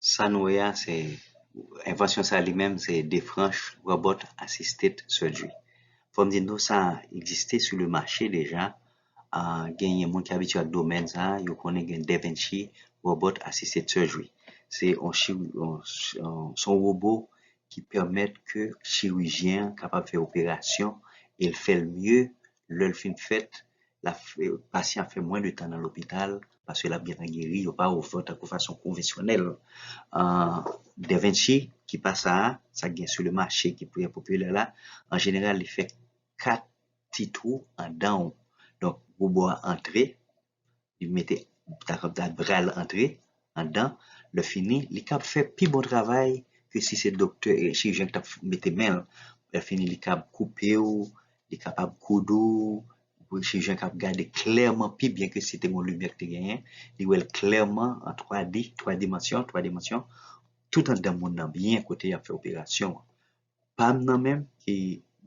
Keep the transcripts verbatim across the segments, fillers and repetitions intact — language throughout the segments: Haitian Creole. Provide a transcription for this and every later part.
Sa nou wè a, se envansyon sa li menm, se Defranche Robot Assisted Surgery. Fò m di nou sa egziste sou le mache deja. Ah, genyen moun ki abitye ak domèn sa, yo konnen gen Da Vinci Robot Assisted Surgery. Se yon, chi- yon, yon, se yon wobo ki pèmèt ke chirijyen an kapab fè operasyon e l fè l mye lè l fin fèt, l ap fè, pasyan ap fè mwens de tan nan lopital paske l ap gentan geri, yo pa ouvè tankou fason konvensyonèl. Ah, Da Vinci ki pa sa a, sa k gen sou le mache ki byen popilè la, an jeneral, li fè kat ti twou andan w. Donk, wobo a antre, li mete, ta, ta bra l antre andan, lè fini, li kab fè pi bon travay ke si se doktè e chirijyen ki t ap mete men l. Lè fini, li kab koupe w, li kapab koud ou, chirijyen kab gade klèman pi byen ke si te gen yon limyè ki te genyen, li wè l klèman an twa D, twa dimansyon, twa dimansyon, tout andan moun nan byen kote y ap fè operasyon an. Pa m nan menm, ki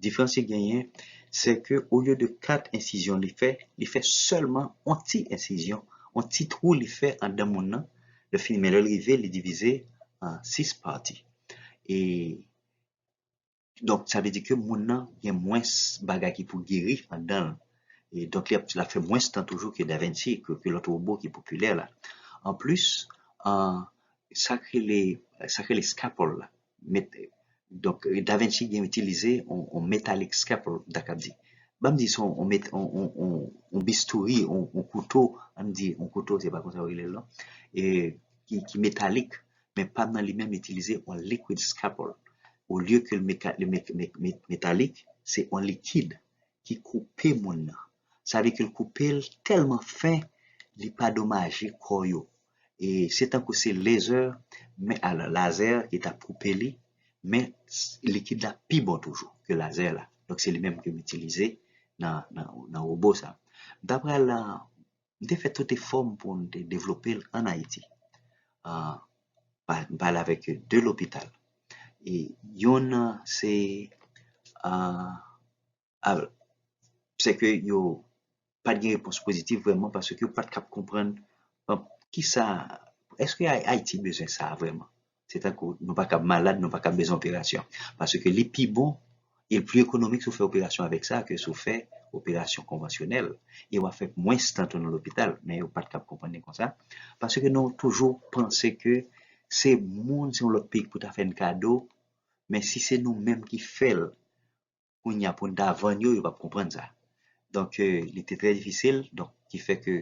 diferans ki genyen, se ke olye de kat ensizyon li fè, li fè sèlman yon ti ensizyon, yon ti twou li fè andan moun nan, lè fini, men lè l rive, li divize an sis pati. E donk, sa vle di ke moun nan gen mwens bagay ki pou geri andan l. E donk, li ap, l ap fè mwens tan toujou ke Da Vinci, ke, ke lòt wobo ki popilè la. Anplis, an, sa k rele, sa k rele scalpel la. Met, donk, Da Vinci gen itilize yon, yon metallic scalpel, m ta kab di. Ban m di se yon, yon met-, yon, yon, yon, yon bistouri, yon, yon kouto, ann di, yon kouto, se pa konsa yo rele l non, e, ki, ki metalik, men pa m nan li menm itilize yon liquid scalpel. Olye ke l meka-, le met-, met-, met-, metalik, se yon likid ki koupe moun nan. Sa vle ke l koupe l tèlman fen, li pa domaje kò yo. E se tankou se laser, men alò, lazè ki t ap koupe li, men s-, likid la pi bon toujou ke lazè la. Donk, se li menm ke m itilize nan, nan, nan wobo sa. M ta pral, ah, m te fè tout efò m pou m te devlope l ann Ayiti. Ah, pa-, m pale avèk de lopital. E youn, se, ah, ah, se ke yo pa t gen repons pozitif vrèman paske yo pa t kab konprann, bon, kisa, èske Ay-, Ayiti bezwen sa vrèman? Se tankou nou pa kab malad, nou pa kab bezwen operasyon. Paske li pi bon e l pli ekonomik si w fè operasyon avèk sa ke si w fè operasyon konvansyonèl. E w ap fè mwens tan tou nan lopital, men yo pa t kab konprann li konsa. Paske nou toujou panse ke se moun, se yon lòt peyi ki pou ta fè n kado, men si se nou menm ki fè l, kounye a pou n ta vann yo, yo p ap konprann sa. Donk, eh, li te trè difisil, donk, ki fè ke,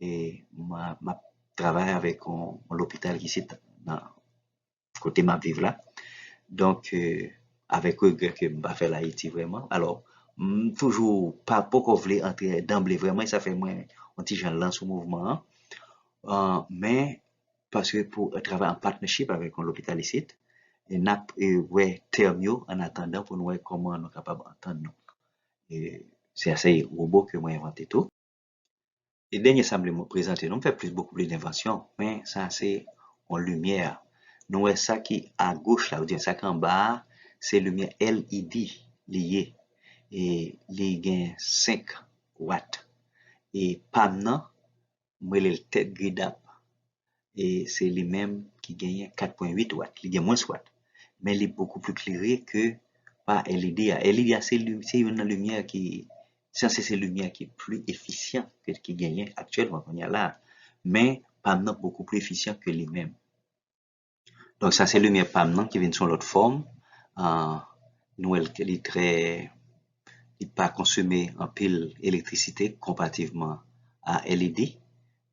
eh, m a, m ap travay avèk yon, yon lopital ki isit nan kote m ap viv la. Donk, eh, avèk regrè ke m pa fè l Ayiti vrèman. Alò, m toujou pa, poko vle antre danble vrèman, e sa fè mwen yon ti jan lan sou mouvman an. Ah, men, paske pou travay an partnership avèk yon lopital isit, e n ap, e, wè tèm yo an atandan pou n wè kòman nou kapab antann nou. E se ase wobo ke mwen envante tou. E dènye sa m vle mwen prezante nou, m fè plis, bokou plis envansyon, men sa se yon limyè. Nou wè sa ki agoch la, oubyen sa ki anba a, se limyè L E D li ye. E li gen senk wat. E pa m nan, m rele l tèt gridap. E se li menm ki genyen kat pwen uit wat. Li gen mwens wat. Men li bokou pli klere ke pa L E D a. L E D a se li-, se youn nan limyè ki, sanse se limyè ki pli efisyan ke ki genyen aktyèlman kounye a la. Men pa m nan bokou pli efisyan ke li menm. Donk, sa se limyè pa m nan ki vin sou yon lòt fòm. Ah, nou wè l, li trè, li pa konsome anpil elektrisite konparativman a L E D.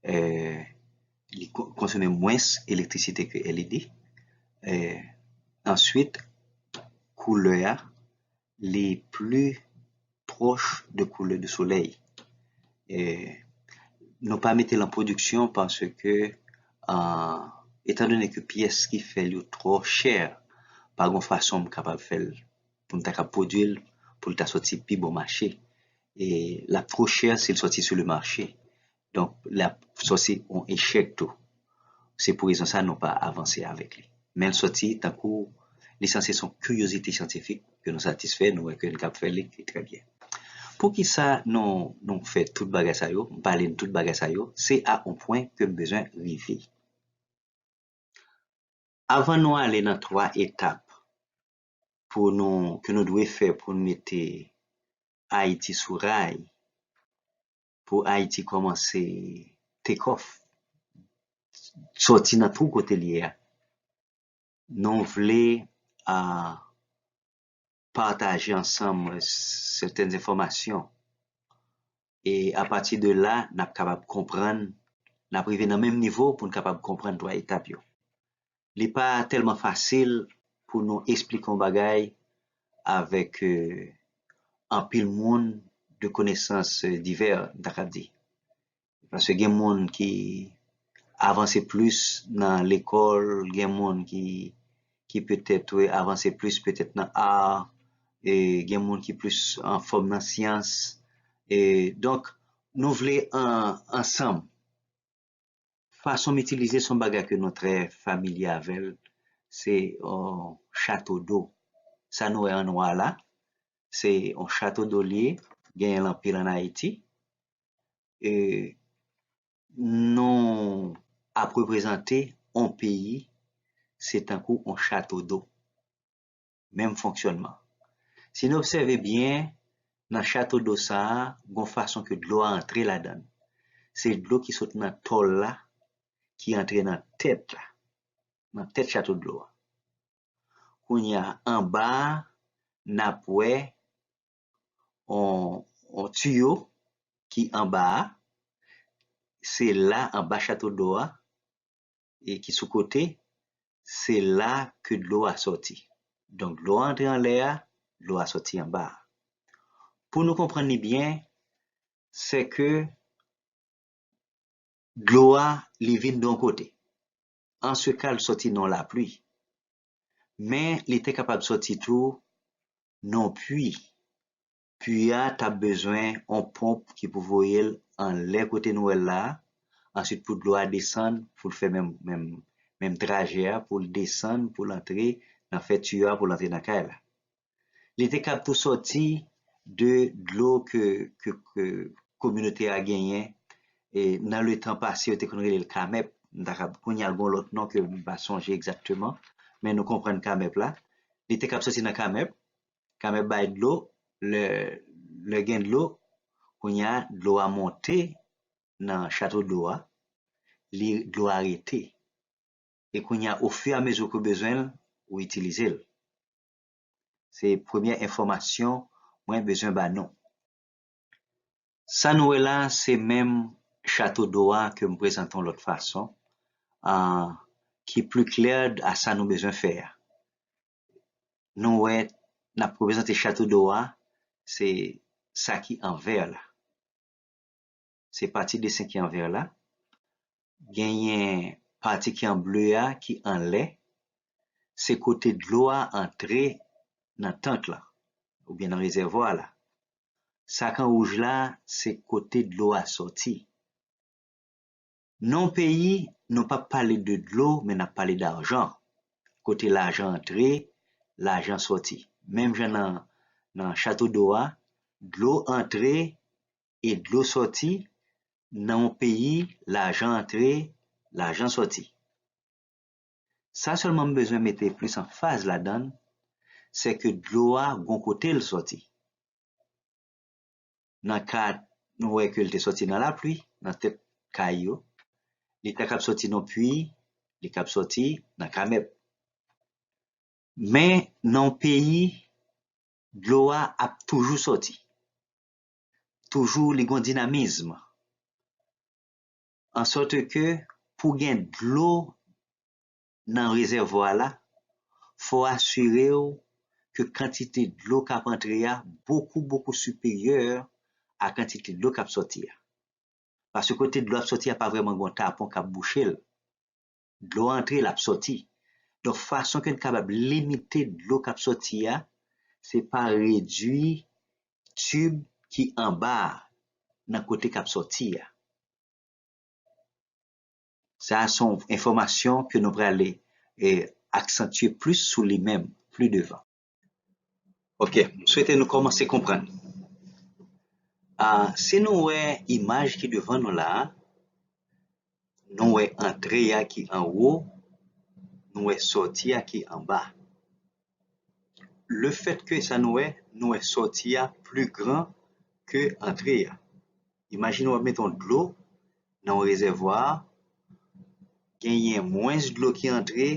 Eh, li ko-, konsome mwens elektrisite ke L E D. Eh, answit, koulè a, li pli pwòch de koulè de solèy. E nou pa mete l an pwodiksyon paske, ah, etan done ke pyès ki fè l yo twò chè, pa gen fason m kapab fè l pou m ta ka pwodui l pou l ta sòti pi bon mache. E l ap twò chè si l sòti sou le mache. Donk, l ap sòti yon echèk tou. Se pou rezon sa nou pa avanse avèk li. Men l sòti tankou li sanse se yon kiryozite syantifik ke nou satisfè, nou wè ke n kab fè li, li trè byen. Poukisa nou, nou fè tout bagay sa yo, m pale n tout bagay sa yo, se a yon pwen ke m bezwen rive. Avan nou ale nan twa etap pou nou, ke nou dwe fè pou n mete Ayiti sou ray, pou Ayiti kòmanse take off, sòti nan twou kote l ye a, nou vle a pataje ansanm sètèn enfòmasyon. E apati de la, n ap kapab konprann, n ap rive nan menm nivo pou n kapab konprann twa etap yo. Li pa tèlman fasil pou nou esplike yon bagay avèk anpil moun de konesans divè, m ta kab di. Paske gen moun ki avanse plis nan lekòl, gen moun ki, ki petèt avanse plis petèt nan ar, e gen moun ki plis anfòm nan syans. E donk, nou vle an, ansanm. Fason m itilize se yon bagay ke nou trè familye avè l, se yon chato do. Sa nou wè an nwa la, se yon chato do l ye, genyen l anpil ann Ayiti. E nou ap reprezante yon peyi, se tankou yon chato do. Menm fonksyònman. Si nou obsève byen, nan chato do sa a, gon fason ke dlo a antre ladan l. Se dlo ki sot nan tòl la, ki antre nan tèt la, nan tèt chato dlo a. Kounye a, anba a, n ap wè on, on tiyo ki anba a. Se la, anba chato dlo a, e ki sou kote, se la ke dlo a sòti. Donk, dlo a antre anlè a, dlo a sòti anba a. Pou nou konprann li byen, se ke dlo a, li vin de yon kote. An se ka, l sòti nan lapli. Men, li te kapab sòti tou nan pwi. Pwi a t ap bezwen yon ponp ki pou voye l anlè kote nou wè l la a, answit pou dlo a desann, pou l fè menm, menm, menm trajè a, pou l desann, pou l antre nan fè tiyo a, pou l antre nan kay la. Li te kab tou sòti de dlo ke, ke, ke kominote a genyen. E nan letan pase, yo te konn rele l kamèp. M ta kab, kounye a, l gon lòt non ke m pa sonje egzakteman, men nou konprann kamèp la. Li te kab sòti nan kamèp, kamèp bay dlo, lè, lè gen dlo, kounye a, dlo a monte nan chato dlo a, li, dlo a rete. E kounye a, ofiramezi ke w bezwen l, ou itilize l. Se premye enfòmasyon mwen bezwen ba nou. Sa nou wè la, se menm chato dlo a ke m prezante yon lòt fason, a, ki pli klè a sa nou bezwen fè a. Nou wè, n ap reprezante chato dlo a, se sa ki an vè la. Se pati desen ki an vè la. Genyen pati ki an ble a ki anlè. Se kote dlo a antre nan tank la, oubyen nan rezèvwa la. Sa k an wouj la, se kote dlo a sòti. Nan yon peyi, nou p ap pale de dlo, men n ap pale d'ajan. Kote lajan antre, lajan sòti. Menm jan nan, nan chato dlo a, dlo antre e dlo sòti. Nan yon peyi, lajan antre, lajan sòti. Sa sèlman m bezwen mete plis anfaz ladan l, se ke dlo a gon kote l sòti. Nan ka nou wè ke l te sòti nan lapli, nan tèt kay yo, li ta kab sòti nan pwi, li kab sòti nan kamèp. Men nan yon peyi, dlo a ap toujou sòti. Toujou li gon dinamizm. Ansòt ke pou gen dlo nan rezèvwa la, fò w asire w ke kantite dlo k ap antre a bokou, bokou siperyè a kantite dlo k ap sòti a. Paske kote dlo ap sòti a pa vrèman gon tapon k ap bouche l. Dlo antre, l ap sòti. Donk, fason ke n kapab limite dlo k ap sòti a, se pa redui tib ki anba a, nan kote k ap sòti a. Sa a se yon enfòmasyon ke nou prale, e, aksantye plis sou li menm, pli devan. Ok, m swete nou kòmanse konprann. A, si nou wè imaj ki devan nou la a, nou wè antre a ki anwo, nou wè sòti a ki anba. Lefètke sa nou wè, nou wè sòti a pli gran ke antre a. Imajine w ap mete yon dlo nan yon rezèvwa, genyen mwens dlo ki antre,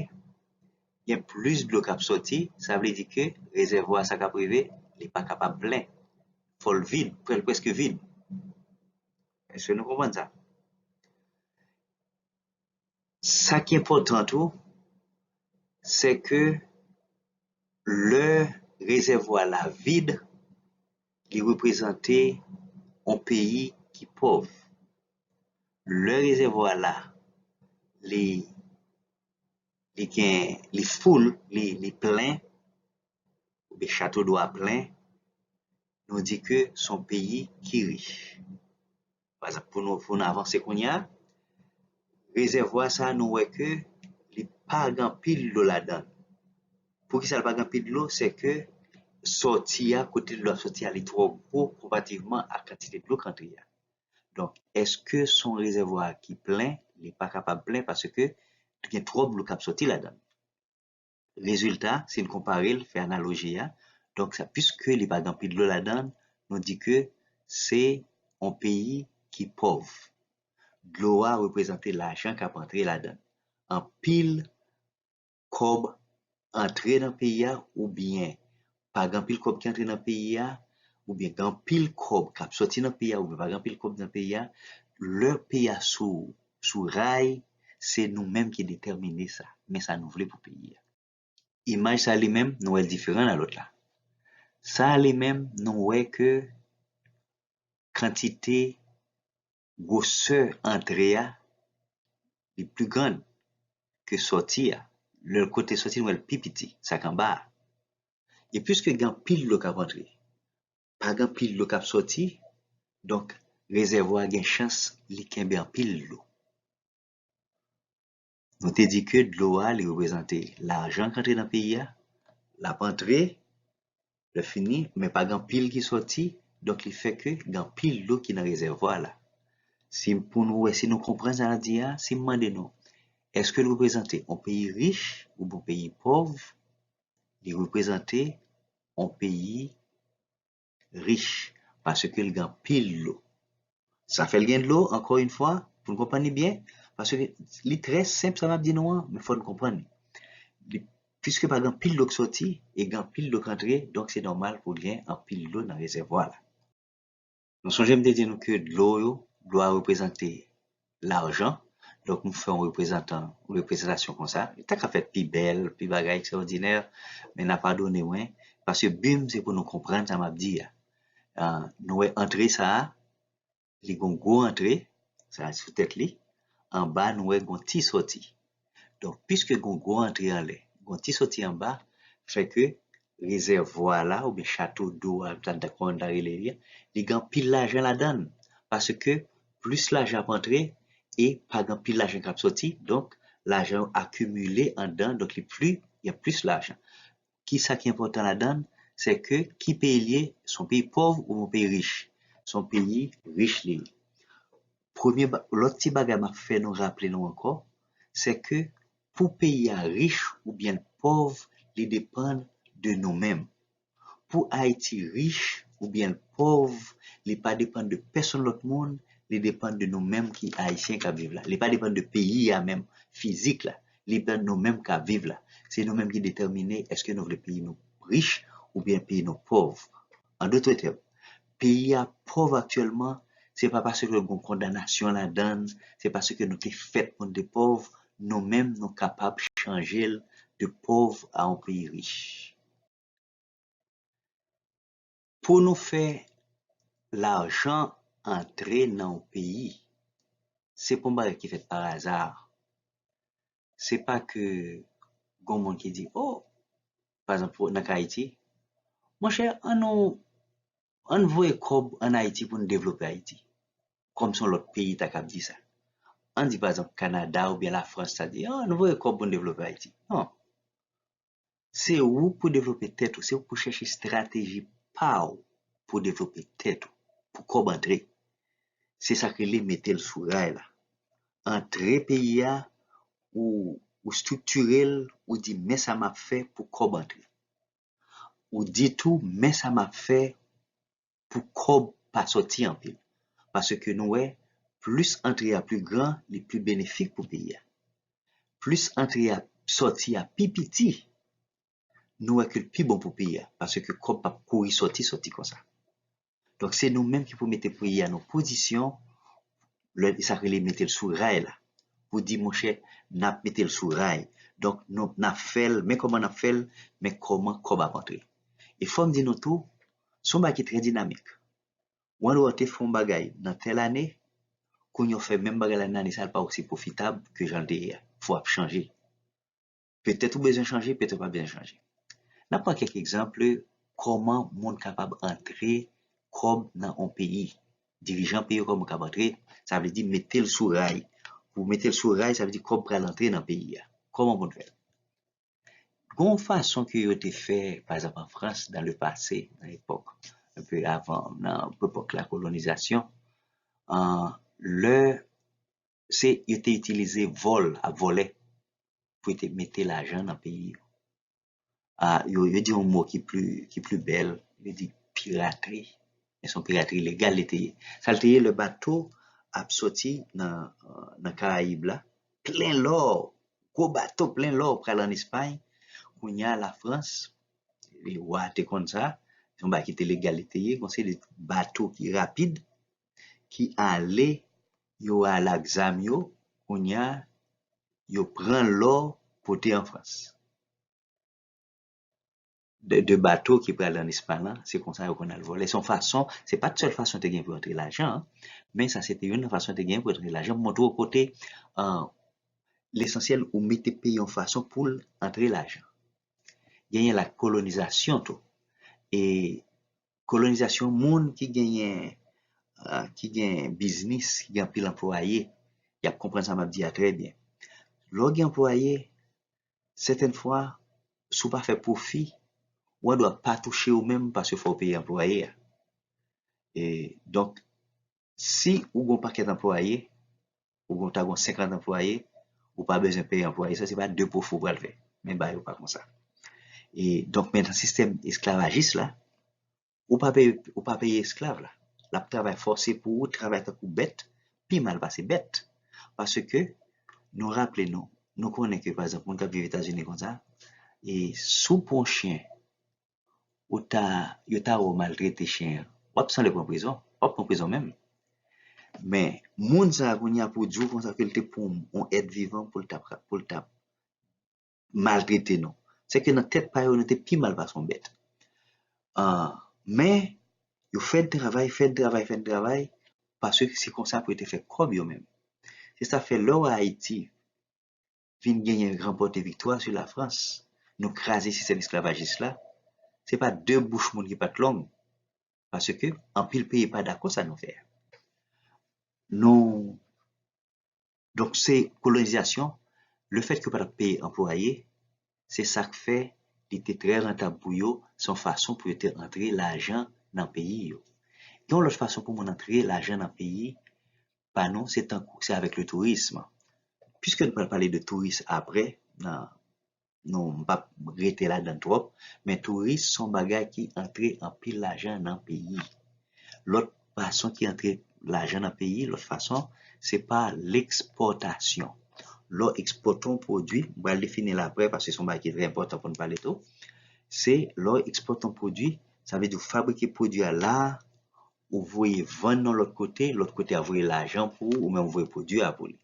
gen plis dlo k ap sòti, sa vle di ke rezèvwa sa k ap rive, li pa kapab plen. Fò l vid, fò l prèske vid. Èske nou konprann sa? Sa ki enpòtan tou, se ke lè rezèvwa la vid, li reprezante yon peyi ki pòv. Lè rezèvwa la, li, li gen, li full, li, li plen, oubyen chato dlo a plen, nou di ke se yon peyi ki rich. Pa egzanp, pou nou, pou nou avanse kounye a, rezèvwa sa a, nou wè ke li pa gen anpil dlo ladan l. Poukisa l pa gen anpil dlo? Se ke sòti a, kote dlo a sòti a, li twò gwo konparativman ak kantite dlo k antre a. Donk, èske se yon rezèvwa ki plen? Li pa kapab plen paske gen twòp dlo k ap sòti ladan l. Rezilta, si n konpare l, fè analoji a, donk sa, piske li pa gen anpil dlo ladan l, nou di ke se yon peyi ki pòv. Dlo a reprezante lajan k ap antre ladan l. Anpil kòb antre nan peyi a, oubyen pa gen anpil kòb ki antre nan peyi a, oubyen gen anpil kòb k ap sòti nan peyi a, oubyen pa gen anpil kòb nan peyi a, lè peyi a sou, sou ray, se nou menm ki detèmine sa. Men sa nou vle pou peyi a. Imaj sa li menm, nou wè l diferan nan lòt la. Sa li menm, nou wè ke kantite gwosè antre a, li pli grann ke sòti a. Lè kote sòti, nou wè l pi piti, sa k anba a. E piske gen anpil dlo k ap antre, pa gen anpil dlo k ap sòti, donk rezèvwa a gen chans li kenbe anpil dlo. Nou te di ke dlo a, li reprezante lajan k antre nan peyi a, l ap antre, lè fini, men pa gen anpil ki sòti, donk li fè ke gen anpil dlo ki nan rezèvwa la. Si pou nou wè, si nou konprann sa n ap di a, si m mande nou, èske l reprezante yon peyi rich oubyen yon peyi pòv? Li reprezante yon peyi rich, paske l gen anpil dlo. Sa fè l gen dlo, ankò yon fwa, pou n konprann li byen, paske li trè senp sa m ap di nou an, men fò n konprann li. Li, piske pa gen anpil dlo k sòti, e gen anpil dlo k antre, donk se nòmal pou l gen anpil dlo nan rezèvwa la. Nou sonje m te di nou ke dlo yo, dlo a reprezante lajan. Donk, nou fè yon reprezantan, yon reprezantasyon konsa. Li ta ka fèt pi bèl, pi bagay ekstraòdinè, men n a padone mwen, paske bi m se pou nou konprann sa m ap di a. Ah, nou wè antre sa a, li gon gwo antre, sa a sou tèt li, anba nou wè gon ti sòti. Donk, piske gon gwo antre anlè, gon ti sòti anba, fè ke rezèvwa la, oubyen chato dlo a, tankou nou ta rele li a, li gen anpil lajan ladan l. Paske plis lajan ap antre e pa gen anpil lajan k ap sòti, donk, lajan yo akimile andan, donk, li pli, gen plis lajan. Kisa ki enpòtan ladan l? Se ke ki peyi l ye? Se yon peyi pòv oubyen yon peyi rich? Se yon peyi rich li ye. Premye ba-, lòt ti bagay m ap fè nou raple nou ankò, se ke pou peyi a rich oubyen l pòv, li depann de nou menm. Pou Ayiti rich oubyen l pòv, li pa depann de pèsonn lòt moun, li depann de nou menm ki Ayisyen k ap viv la. Li pa depann de peyi a menm, fizik la. Li depann nou menm k ap viv la. Se nou menm ki detèmine èske nou vle peyi nou rich oubyen peyi nou pòv. An dòt tèm, peyi a pòv aktyèlman, se pa paske l gen kondanasyon ladan l, se paske nou te fèt pou n te pòv, nou menm nou kapab chanje l de pòv a yon peyi rich. Pou nou fè lajan antre nan yon peyi, se pa yon bagay ki fèt pa aza. Se pa ke gon moun ki di, "Oh, pa egzanp, nan ka Ayiti, monchè, ann nou, ann voye kòb ann Ayiti pou n devlope Ayiti." Kòm se yon lòt peyi ta kab di sa. Ann di, pa egzanp, Kanada oubyen Lafrans ta di, "Oh, ann voye kòb pou n devlope Ayiti." Non. Se ou pou devlope tèt ou, se ou pou chèche estrateji pa w pou devlope tèt ou, pou kòb antre. Se sa k rele mete l sou ray la. Antre peyi a, ou ou estriktire l, ou di men sa m ap fè pou kòb antre. Ou di tou men sa m ap fè pou kòb pa sòti anpil. Paske nou wè, plis antre a pi gran, li pi benefik pou peyi a. Plis antre a sòti a pi piti, nou wè ke l pi bon pou peyi a. Paske kòb p ap kouri sòti, sòti konsa. Donk, se nou menm ki pou mete peyi a nan pozisyon, lè, sa k rele mete l sou ray la. Pou di, monchè, n ap mete l sou ray. Donk, nou, n ap fè l, men kòman n ap fè l, men kòman kòb ap antre. E fò m di nou tou, se yon bagay ki trè dinamik. Ou andwa te fè yon bagay nan tèl ane, kounye a w fè menm bagay la nan ane sa, l pa osi pwofitab ke jan l te ye a. Fò w ap chanje. Petèt ou bezwen chanje, petèt ou pa bezwen chanje. N ap pran kèk egzanp kòman moun kapab antre kòb nan yon peyi. Dirijan peyi yo, kòman kòb antre, sa vle di mete l sou ray. Pou mete l sou ray, sa vle di kòb pral antre nan peyi a. Kòman pou n fè l? Gon fason ke yo te fè, pa egzanp, an Frans, dans le passé, nan epòk, un peu avant, nan epòk la kolonizasyon, an, lè se, yo te itilize vòl, ap vòlè, pou yo te mete lajan nan peyi yo. A, yo, yo di yon mo ki pli, ki pli bèl, yo di piratri. Men se yon piratri legal li te ye. Sa l te ye, lè bato ap soti nan, nan Karayib la, plen lò, gwo bato plen lò pral ann Espay. Kounye a, Lafrans, e wa te konn sa, se yon bagay ki te legal li te ye, gon seri de bato ki rapid, ki ale, yo al ak zam yo, kounye a, yo pran lò pote an Frans. De, de bato ki pral ann Espay lan, se konsa yo konn al vòlè. Se yon fason, se pa t sèl fason te gen pou antre lajan, men sa se te youn nan fason te gen pou antre lajan. M montre w kote, an, lesansyèl ou mete peyi yon fason pou l antre lajan. Genyen la kolonizasyon tou. E kolonizasyon, moun ki genyen, a, ki gen biznis, ki gen anpil anplwaye, y ap konprann sa m ap di a trè byen. Lè w gen anplwaye, sètèn fwa, si w pa fè pwofi, ou andwa pa touche ou menm paske fò w peye anplwaye a. E, donk, si ou gen yon pakèt anplwaye, ou gen, ta gen senkant anplwaye, ou pa bezwen peye anplwaye sa, se pa de pwofi w pral fè. Men bagay yo pa konsa. E, donk, men nan sistèm esklavajis la, ou pa peye, ou pa peye esklav la. L ap travay fòse pou ou, travay tankou bèt, pi mal pase bèt. Paske, nou raple nou, nou konnen ke, pa egzanp, moun k ap viv Etazini konsa, e si w pran yon chen, ou ta, yo ta wè w maltrete chen an, w ap sanble pran prizon, w ap pran prizon menm. Men, moun sa a kounye a pou di w konsa ke l te pran yon èt vivan pou l t ap, pou l t ap maltrete nou. Se ke nan tèt pa yo, nou te pi mal pase yon bèt. Ah, men, yo fè n travay, fè n travay, fè n travay, paske se konsa pou yo te fè kòb yo menm. Se sa fè lè w wè Ayiti vin genyen ranpòte viktwa sou Lafrans, nou kraze sistèm esklavajis la, se pa de bouch moun ki pa t long, paske anpil peyi pa dakò sa nou fè a. Nou, donk se kolonizasyon, lefètke yo pa t ap peye anplwaye, se sa k fè li te trè rantab pou yo, se yon fason pou yo te antre lajan nan peyi yo. Gen yon lòt fason pou moun antre lajan nan peyi pa nou, se tankou, se avèk le tourisme. Piske nou pral pale de touris apre, nan, nou, m p ap rete ladan l twòp, men touris se yon bagay ki antre anpil lajan nan peyi. Lòt fason ki antre lajan nan peyi, lòt fason, se pa lekspòtasyon. Lè w ekspòte yon pwodui, m pral defini l apre, paske se yon bagay ki trè enpòtan pou n pale tou, se lè w ekspòte yon pwodui, sa vle di w fabrike pwodui a la a, ou voye vann nan lòt kote, lòt kote a voye lajan pou ou, ou menm ou voye pwodui a pou li.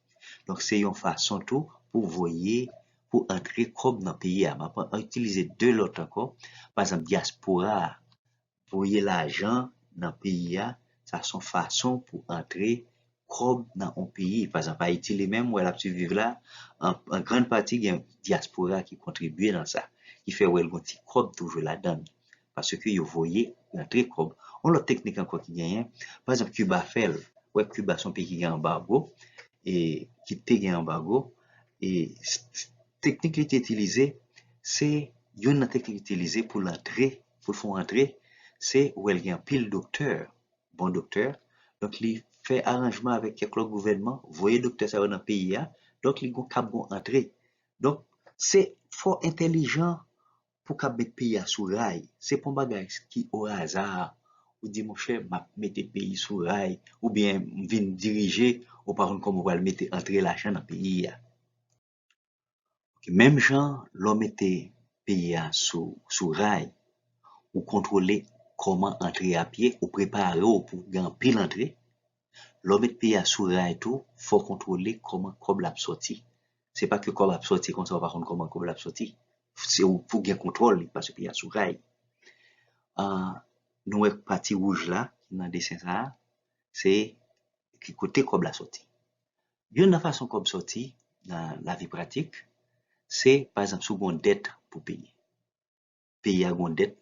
Donk, se yon fason tou pou voye, pou antre kòb nan peyi a. M ap itilize de lòt ankò. Pa egzanp, dyaspora a, voye lajan nan peyi a, sa se yon fason pou antre kòb nan yon peyi. Pa egzanp, Ayiti li menm, ou wè l ap siviv la, an, an grann pati gen dyaspora ki kontribye nan sa, ki fè w wè l gen yon ti kòb toujou ladan l. Paske yo voye rantre kòb. Yon lòt teknik ankò ki genyen, pa egzanp, Kiba fè l. Ou wè Kiba se yon peyi ki gen anbago, e ki te gen anbago, e s-, s-, teknik li te itilize, se youn nan teknik li itilize pou l antre, pou l fè yon rantre, se ou wè l gen anpil doktè, bon doktè. Donk, li fè aranjman avèk kèk lòt gouvènman, voye doktè sa yo nan peyi a. Donk, li gon, kab gon antre. Donk, se fò entèlijan pou kab met peyi a sou ray. Se pa yon bagay ki o aza, ou di, monchè, m ap mete peyi sou ray, oubyen m vin dirije, ou pa konn kòman ou pral mete antre lajan nan peyi a. Menm jan, lè w mete peyi a sou, sou ray, ou kontwole kòman antre ap ye, ou prepare w pou gen anpil antre. Lè w met peyi a sou ray tou, fò w kontwole kòman kòb la ap sòti. Se pa ke kòb ap sòti konsa, ou pa konn kòman kòb la ap sòti. Se ou pou gen kontwòl li, paske peyi a sou ray. Ah, nou wè pati wouj la, ki nan desen sa a, se ki kote kòb la sòti. Youn nan fason kòb sòti nan lavi pratik, se, pa egzanp, si w gen yon dèt pou peye. Peyi a gen yon dèt,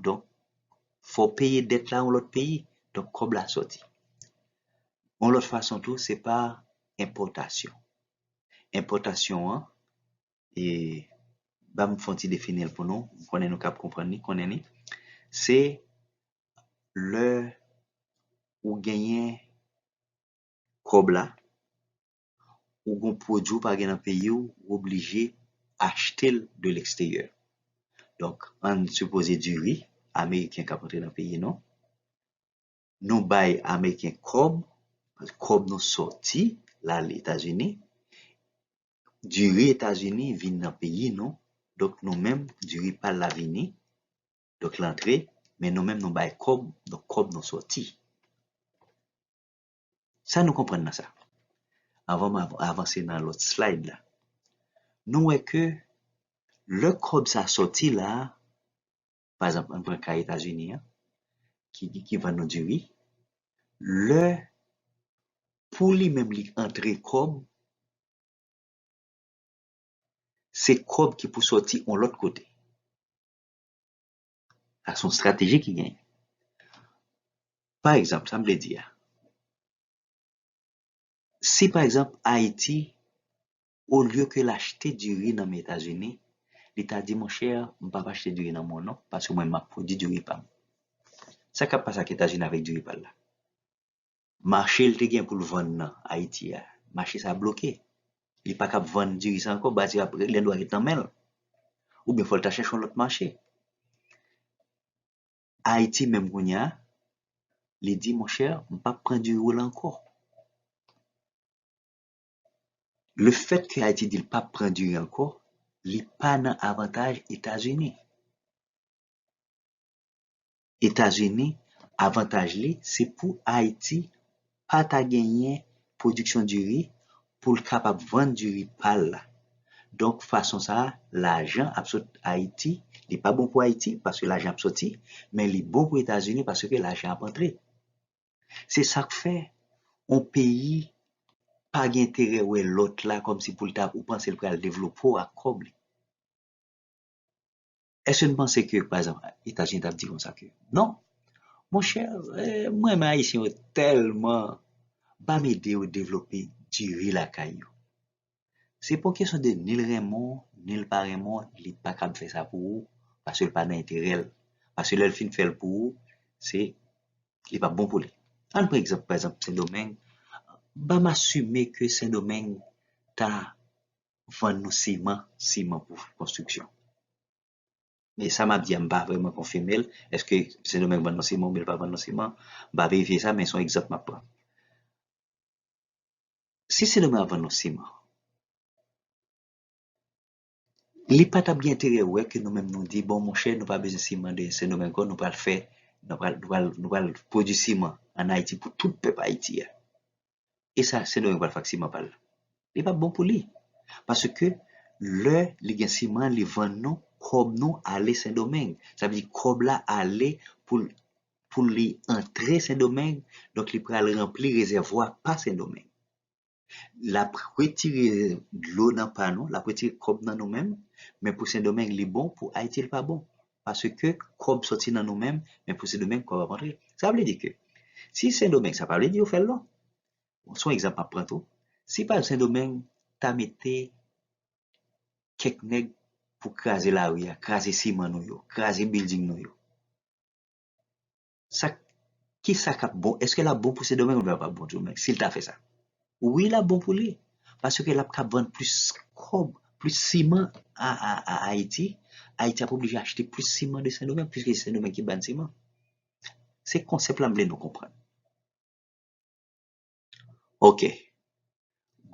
donk, fò w peye dèt la yon lòt peyi, donk kòb la sòti. Yon lòt fason tou, se pa enpòtasyon. Enpòtasyon an, e, ban m fè yon ti defini l pou nou, m konnen nou kab konprann li, konnen li, se lè ou genyen kòb la, ou gon pwodui ou pa gen nan peyi w, ou oblije achte l de leksteryè. Donk, ann sipoze diri ameriken k ap antre nan peyi nou. Nou bay ameriken kòb, kòb nou sòti l al Etazini, diri Etazini vin nan peyi nou, donk nou menm, diri pa l la vini, donk l antre, men nou menm nou bay kòb, donk kòb nou sòti. Sa nou konprann nan sa? Anvan m av- avanse nan lòt slide la, nou wè ke lè kòb sa sòti la, pa egzanp, ann pran ka Etazini an, ki, ki, ki vann nou diri, lè pou li menm li antre kòb, se kòb ki pou sòti yon lòt kote. Sa se yon estrateji ki genyen. Pa egzanp, sa m vle di a, si pa egzanp Ayiti, olye ke l achte diri nan men Etazini, li ta di, monchè, m p ap achte diri nan men w non, paske mwen m ap pwodui diri pa m. Sa k ap pase ak Etazini avèk diri pa l la? Mache l te gen pou l vann nan Ayiti a, mache sa bloke. Li pa kab vann diri sa ankò, baz li ap lendwa ret nan men l. Oubyen fò l ta chèche yon lòt mache. Ayiti menm kounye a, li di, monchè, m p ap pran diri w la ankò. Le fèt ke Ayiti di l p ap pran diri ankò, li pa nan avantaj Etazini. Etazini, avantaj li, se pou Ayiti pa ta genyen pwodiksyon diri pou l kapab vann diri pa l la. Donk, fason sa a, lajan ap sot Ayiti, li pa bon pou Ayiti, paske lajan ap sòti, men li bon pou Etazini, paske lajan ap antre. Se sa k fè, yon peyi pa gen enterè wè lòt la kòmsi pou l ta, ou panse l pral devlope w ak kòb li. Èske n panse ke, pa egzanp, Etazini t ap di konsa ke, non, monchè, eh, m renmen Ayisyen yo tèlman, ban m ede yo devlope diri lakay yo. Se pa yon kesyon de ni l renmen w, ni l pa renmen w, li pa kab fè sa pou ou, paske l pa nan enterè l. Paske lè l fin fè l pou ou, se, li p ap bon pou li. Ann pran egzanp, pa egzanp, Sendomeng. Ban m asime ke Sendomeng ta vann nou siman, siman pou konstriksyon. Men sa m ap di a, m pa vrèman konfime l. Èske Sendomeng vann nou siman oubyen l pa vann nou siman? M pa verifye sa, men se yon egzanp m ap pran. Si Sendomeng ap vann nou siman, li pa t ap gen enterè wè ke nou menm nou di, bon, monchè, nou pa bezwen siman de Sendomeng ankò, nou pral fè, nou pral, nou pral, nou pral pwodui siman ann Ayiti pou tout pèp Ayiti a. E sa, Sendomeng pral fè ak siman pa l la? Li p ap bon pou li. Paske lè li gen siman, li vann nou, kòb nou ale Sendomeng. Sa vle di kòb la ale pou l, pou li antre Sendomeng, donk li pral ranpli rezèvwa pa Sendomeng. L ap retire dlo nan pa nou, l ap retire kòb nan nou menm, men pou Sendomeng li bon, pou Ayiti l pa bon. Paske kòb sòti nan nou menm, men pou Sendomeng kòb ap antre. Sa vle di ke si Sendomeng, sa pa vle di yo fè l non. Bon, se yon egzanp m ap pran tou. Si pa egzanp Sendomeng ta mete kèk nèg pou kraze lari a, kraze siman nou yo, kraze bilding nou yo. Sa, kisa k ap bon? Èske l ap bon pou Sendomeng oubyen l p ap bon pou Sendomeng si l ta fè sa? Wi, l ap bon pou li. Paske l ap kab vann plis kòb plis siman a, a, a Ayiti, Ayiti ap oblije achte plis siman de Sendomeng, piske se Sendomeng ki ban siman. Se konsèp la m vle nou konprann. Ok.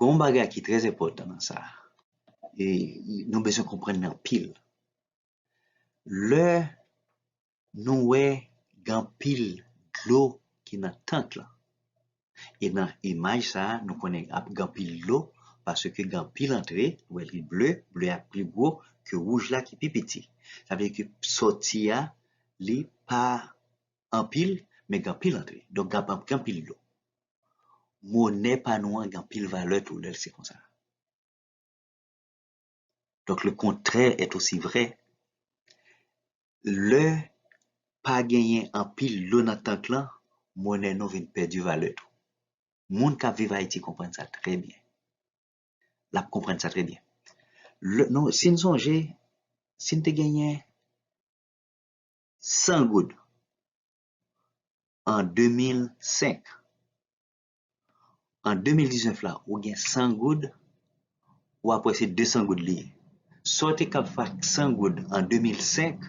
Gon bagay ki trè enpòtan nan sa. E nou bezwen konprann li anpil. Lè nou wè gen anpil dlo ki nan tank lan. E nan imaj sa, nou konnen ap gen anpil dlo, paske gen anpil antre, nou wè li ble, ble a pli gwo ke wouj la ki pi piti. Sa vle di ke sòti a, li pa anpil, men gen anpil antre. Donk, gen, gen anpil dlo. Monè pa nou an gen anpil valè tou lè l se konsa. Donc, le contraire est aussi vrai. Lè pa genyen anpil dlo nan tank lan, monè nou vin pèdi valè tou. Moun k ap viv Ayiti konprann sa trè byen. L ap konprann sa trè byen. Lè, nou, si n sonje, si n te genyen san goud an de mil senk, an de mil diznèf la, ou gen san goud, w ap wè se de san goud li ye. Sa w te kab fè ak san goud an de mil senk,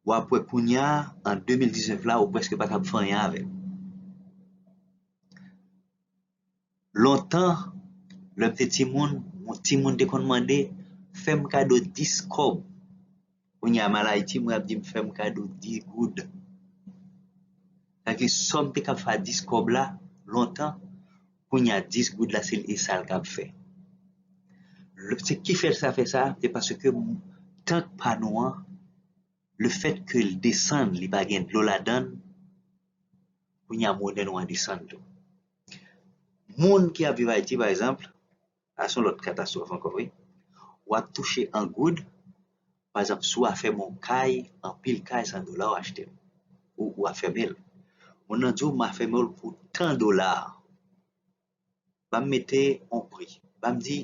w ap wè kounye a, an de mil diznèf la, ou prèske pa kab fè anyen avè l. Lontan, lè m te timoun, yon timoun te konn mande, "Fè m kado dis kòb." Kounye a, m al Ayiti, mwen ap di m, "Fè m kado dis goud." Sa vle di, sa m te kab fè a dis kòb la, lontan, kounye a, dis goud la, se e sa l kab fè. Le, se ki fè sa fè sa, se paske m, tank pa nou an, le fèt ke l desann, li pa gen dlo ladan l, kounye a, monè nou an desann tou. Moun ki ap viv Ayiti, pa egzanp, a se yon lòt katastwòf ankò, wi. W ap touche an goud, pa egzanp, si w afèmen yon kay, anpil kay, san dola w achte l. Ou, ou afèmen l. Moun nan di w, "M afèmen w pou tan dola." Ban m mete yon pri. Ban m di,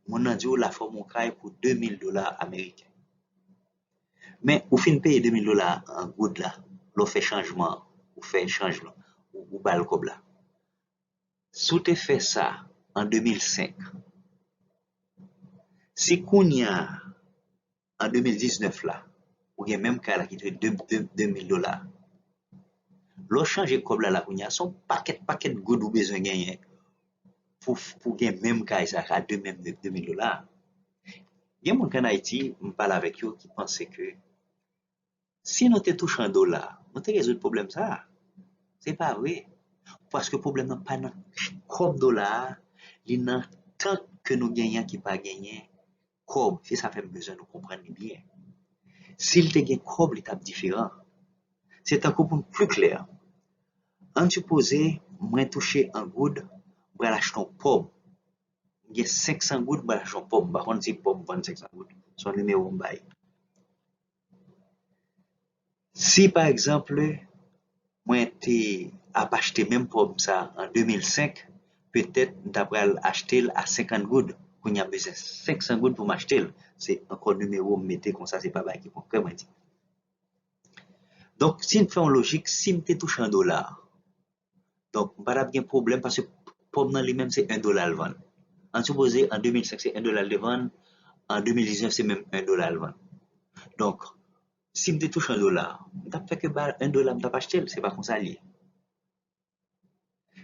moun nan di w, "L afèmen yon kay pou de mil dola ameriken." Men, ou fin peye de mil dola an goud la, lè w fè chanjman an, ou fè chanjman, ou, ou ba l kòb la. Si w te fè sa an de mil senk, si kounye a, an de mil diznèf la, ou gen menm kay la ki te de, de, de mil dola, lè w chanje kòb la, la kounye a, se yon pakèt, pakèt goud ou bezwen genyen pou, pou gen menm kay sa, ka de menm de, de mil dola. Gen moun ki ann Ayiti, m pale avèk yo, ki panse ke si nou te touche an dola, nou te rezoud pwoblèm sa a. Se pa vre. Paske pwoblèm nan pa nan kòb dola a, li nan tank ke nou genyen ki pa genyen kòb. Se sa fè m bezwen nou konprann li byen. Si l te gen kòb, li t ap diferan. Se tankou pou n pli klè. Ann sipoze, mwen touche an goud, m pral achte yon pòm. M gen senk san goud, m pral achte yon pòm. M pa konn si pòm vann senk san goud. Se yon nimewo m bay. Si, pa egzanp, mwen te ap achte menm pòm sa an de mil senk, petèt m ta pral achte l a senkant goud. Kounye a, m bezwen senk san goud pou m achte l. Se ankò nimewo m mete konsa, se pa bagay ki konkrè mwen di. Donk, si n fè yon lojik, si m te touche an dola, donk, m pa t ap gen pwoblèm paske pòm nan li menm se en dola l vann. Ann sipoze, an de mil senk se en dola l te vann, an de mil diznèf se menm en dola l vann. Donk, si m te touche an dola, m t ap fè ke ba en dola m t ap achte l, se pa konsa l ye.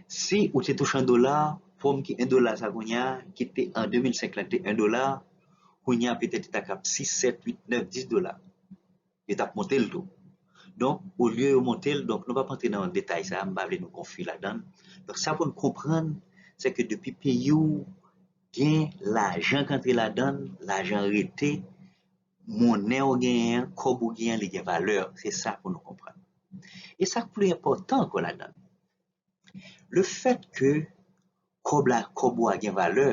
Si ou te touche an dola, pòm ki en dola sa kounye a, ki te an de mil senk la, ki te en dola, kounye a petèt li ta kab sis, sèt, uit, nèf, dis dola. Yo t ap monte l tou. Donk, olye yo monte l, donk nou p ap antre nan detay sa, m pa vle nou konfi ladan l. Donk, sa pou n konprann, se ke depi peyi w gen lajan k antre ladan l, lajan rete, monè w genyen an, kòb ou genyen an, li gen valè. Se sa pou nou konprann. E sa k pli enpòtan ankò ladan l, le fèt ke kòb la, kòb ou a gen valè,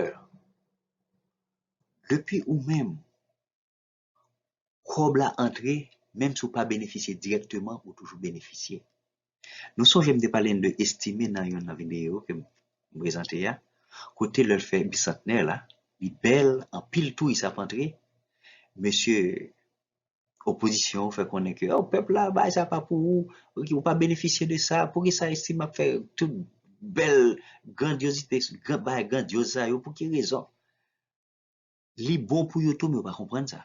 depi ou menm, kòb la antre, menm si w pa benefisye dirèkteman, ou toujou benefisye. Nou sonje m te pale n de estime nan youn nan videyo ke m prezante a, kote lè l fè bisantnè la, li bèl, anpil touris ap antre. Mesye opozisyon yo fè konnen ke, "O, pèp la, bagay sa pa pou ou, ou pa benefisye de sa, poukisa estime ap fè tout bèl grandyozite, gran, bagay grandyoz sa yo, pou ki rezon?" Li bon pou yo tou, men yo pa konprann sa.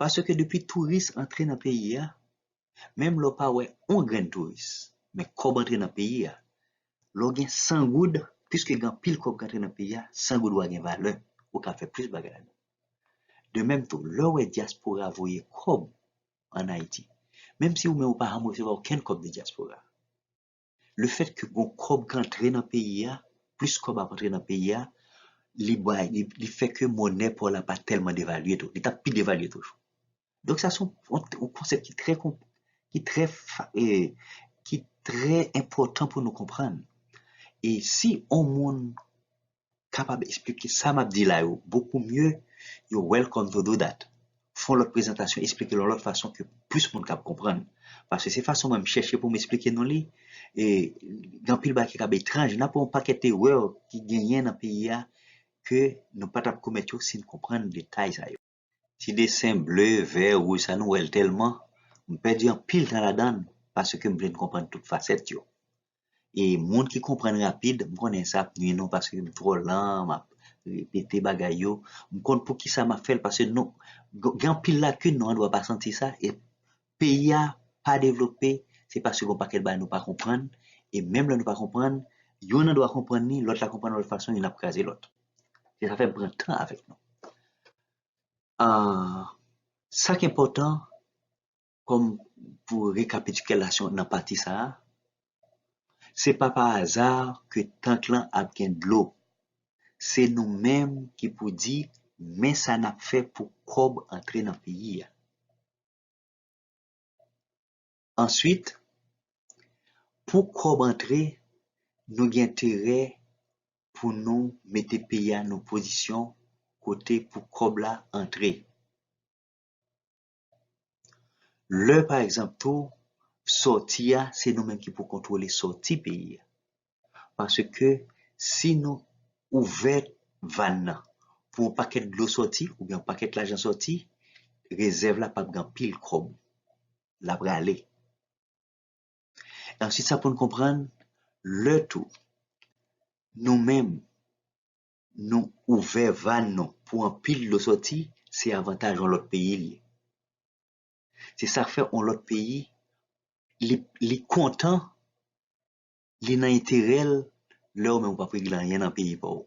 Paske depi touris antre nan peyi a, menm lè w pa wè on grenn touris, men kòb antre nan peyi a, lè w gen san goud, piske gen anpil kòb k antre nan peyi a, san goud ou a gen valè, ou ka fè plis bagay ladan. De menm tou, lè w wè dyaspora voye kòb ann Ayiti, menm si ou menm ou pa janm resevwa okenn kòb de dyaspora, le fèt ke gon kòb k antre nan peyi a, plis kòb ap antre nan peyi a, li bay, li, li fè ke monè pa w la pa tèlman devalye tou. Li t ap pi devalye toujou. Donk sa se yon, yon, yon konsèp ki trè konp-, ki trè fa-, e, ki trè enpòtan pou nou konprann. E si yon moun kapab eksplike sa m ap di la yo beaucoup mieux, you're welcome to do that. Fè yon lòt prezantasyon, eksplike l yon lòt fason ke plis moun kab konprann. Paske se fason mwen m chèche pou m eksplike nou li, e gen anpil bagay ki kab etranj. N ap wè yon pakèt erè ki genyen nan peyi a ke nou pa t ap komèt yo si n konprann detay sa yo. Ti desen ble, vè, wouj sa nou wè l tèlman, m pèdi anpil tan ladan l paske m vle n konprann tout fasèt yo. E moun ki konprann rapid, m konnen sa ap nwi nou paske m twò lan, m ap repete bagay yo. M konn poukisa m ap fè l, paske nou, gen anpil lakin nou andwa pa santi sa, e peyi a pa devlope, se paske gen yon pakèt bagay nou pa konprann, e menm lè nou pa konprann, youn andwa konprann li, lòt la konprann lòt fason, youn ap kraze lòt. Se sa fè m pran tan avèk nou. Ah, sa k enpòtan, kòm pou rekapitilasyon nan pati sa a, se pa pa aza ke tank lan ap gen dlo. Se nou menm ki pou di, men sa n ap fè pou kòb antre nan peyi a. Answit, pou kòb antre, nou gen enterè pou nou mete peyi a nan pozisyon kote pou kòb la antre. Lè, pa egzanp, tou, sòti a, se nou menm ki pou kontwole sòti peyi a. Paske si nou ouvè vàn nan pou yon pakèt dlo sòti oubyen yon pakèt lajan sòti, rezèv la p ap gen anpil kòb. L ap rale. Answit, sa pou n konprann, lè tou, nou menm, nou ouvè vàn nou pou anpil dlo sòti, se avantaj yon lòt peyi l ye. Se sa k fè yon lòt peyi, li, li kontan, li nan enterè l, lè w menm ou p ap regle anyen nan peyi pa w.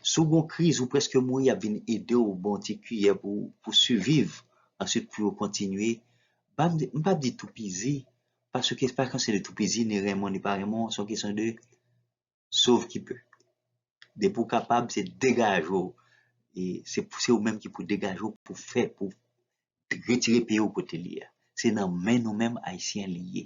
Si w gon kriz, ou prèske mouri, y ap vin ede w, ba w ti kiyè pou, pou siviv, answit pou yo kontinye. Pa m di, m p ap di toupizi, paske se pa kesyon de toupizi, ni renmen w, ni pa renmen w, se yon kesyon de sauve qui peut. Depi w kapab, se degaje w. E se pou, se ou menm ki pou degaje w pou fè, pou retire peyi w kote li ye a. Se nan men nou menm Ayisyen li ye.